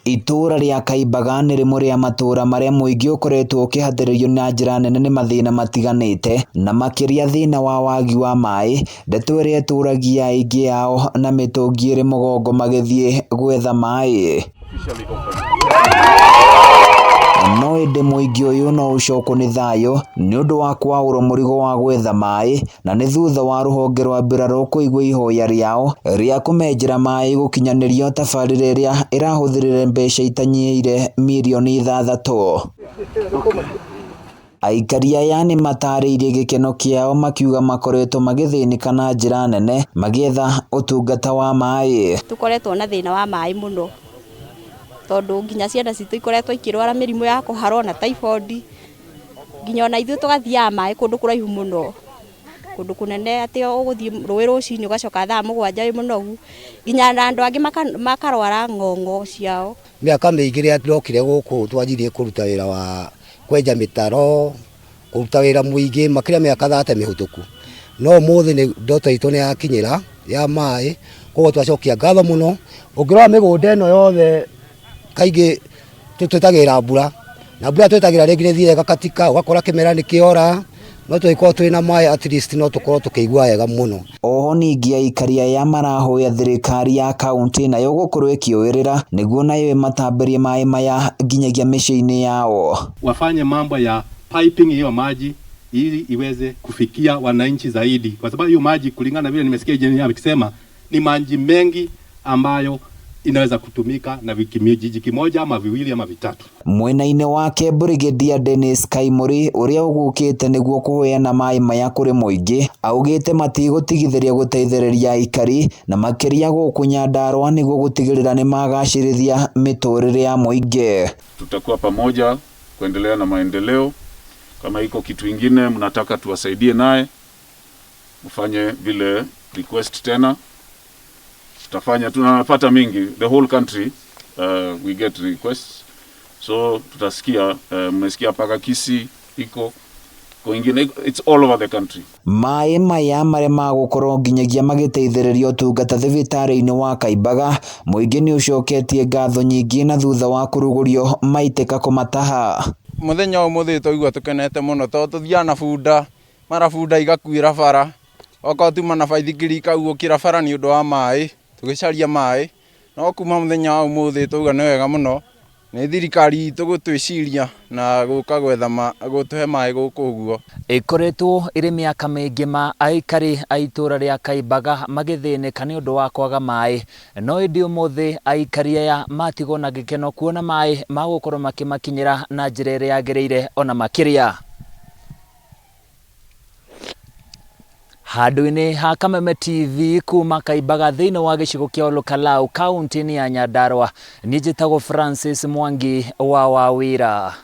Itũũra rĩa Kaimbaga nĩ rĩmwe rĩa matũũra marĩa mũingĩ ũkoretwo ũkĩhatĩrĩrio na njĩra nene nĩ mathĩna matiganĩte, na makĩria thĩna wa wagi wa maĩ, ndeto ĩrĩa ĩtũragia aingĩ ao na mĩtũngi ĩrĩ mũgongo magĩthiĩ gwetha maĩ. No ĩndĩ mũingĩ ũyũ no ũcokwo nĩ thayũ nĩ ũndũ wa kwaũrwo mũrigo wa gwetha maĩ na nĩ thutha wa rũhonge rwa mbirarũ kũigua ihoya rĩao rĩa kũmenjera maĩ gũkinyanĩrio tabarĩra ĩrĩa ĩrahũthĩrire mbeca itanyihĩire mirioni 6. Aikari aya nĩ matarĩirie gĩkeno kĩao makiuga makoretwo magĩthĩnĩka na njĩra nene magĩetha ũtungata wa maĩ. Tũkoretwo na thĩna wa maĩ mũno tondũ nginya ciana citũ ikoretwo ikĩrwara mĩrimũ ya kũharwo na typhoid, nginya ona ithuĩ tũgathiaga maĩ kũndũ kũraihu mũno, kũndũ kũnene atĩ ũgũthiĩ rũĩ rũcinĩ ũgacoka thaa 7 wĩ mũnogu, nginya na andũ angĩ makarwara ng'ong'o ciao. Mĩaka mĩingĩ rĩrĩa ndokire gũkũ twanjirie kũruta wĩra wa kwenja mĩtaro, kũruta wĩra mũingĩ makĩria mĩaka 30 mĩhĩtũku, no ũmũthĩ ndoto itũ nĩ yakinyĩra ya maĩ, koguo twacokia ngatho mũno. Ũngĩrora mĩgũnda ĩno yothe kaingĩ twĩtagĩrĩra mbura, na mbura twetagĩrĩra rĩngĩ nĩ ĩthiaga ĩgakatika, ũgakora kĩmera nĩ kĩora, no tũngĩkorwo twĩna maĩ at least no tũkorwo tũkĩigua wega mũno. Oho ningĩ aikari aya marahoya thirikari ya kaunti nayo gũkorwo ĩkĩoerera nĩguo nayo ĩmatambĩrie maĩ maya nginyagia mĩciĩ-inĩ yao. Wafanye mambo ya piping hiyo maji ili iweze kufikia wananchi zaidi, kwa sababu hiyo maji kulingana na vile nimesikia engineer akisema ni maji mengi ambayo inaweza kutumika na vijiji kimoja ama viwili ama vitatu. Mwena-inĩ wake Brigadier Dennis Kaimuri ũrĩa ũgũkĩte nĩguo kũheana maĩ maya kũrĩ mũingĩ augĩte matigũtigithĩria gũteithĩrĩria aikari na makĩria gũkũ Nyandarua nĩguo gũtigĩrĩra nĩmagacĩrithia mĩtũrĩre ya mũingĩ. Tutakuwa pamoja kuendelea na maendeleo. Kama iko kitu ingine mnataka tuwasaidie naye, mfanye vile request tena, tutafanya. Tunapata mingi, the whole country we get requests, so tutasikia, mmesikia paka Kisii iko kwingine, it's all over the country. Maĩ maya marĩa magũkorwo nginyagia magĩteithĩrĩria ũtungata thibitarĩ-inĩ wa Kaimbaga, mũingĩ nĩ ũcoketie ngatho nyingĩ na thutha wa kũrugũrio maitĩka kũmataha. Mũthenya ũyũ mũthĩ twaigua tũkenete mũno tondũ tũthiaga na bunda, mara bunda igakuĩra bara, okorwo tuma na baithikiri ikaguũkĩra bara nĩ ũndũ wa maĩ, tũgĩcaria maĩ, no kuma mũthenya wa ũmũthĩ twauga nĩ wega mũno nĩ thirikari itũ gũtwĩciria na gũka gwetha gũtũhe maĩ gũkũ ũguo. Ĩkoretwo ĩrĩ mĩaka mĩingĩ ma aikari a itũũra rĩa Kaimbaga magĩthĩnĩka nĩ ũndũ wa kwaga maĩ, no ĩndĩ ũmũthĩ aikari aya matigwo na gĩkeno kuona maĩ magũkorwo makĩmakinyĩra na njĩra ĩrĩa yagĩrĩire ona makĩria. Handũ-inĩ ha Kameme TV kuma Kaimbaga thĩinĩ wa gĩcigo kĩa Olukalau kaunti-inĩ ya Nyandarua, niĩ njĩtagwo Francis Mwangi wa Wawira.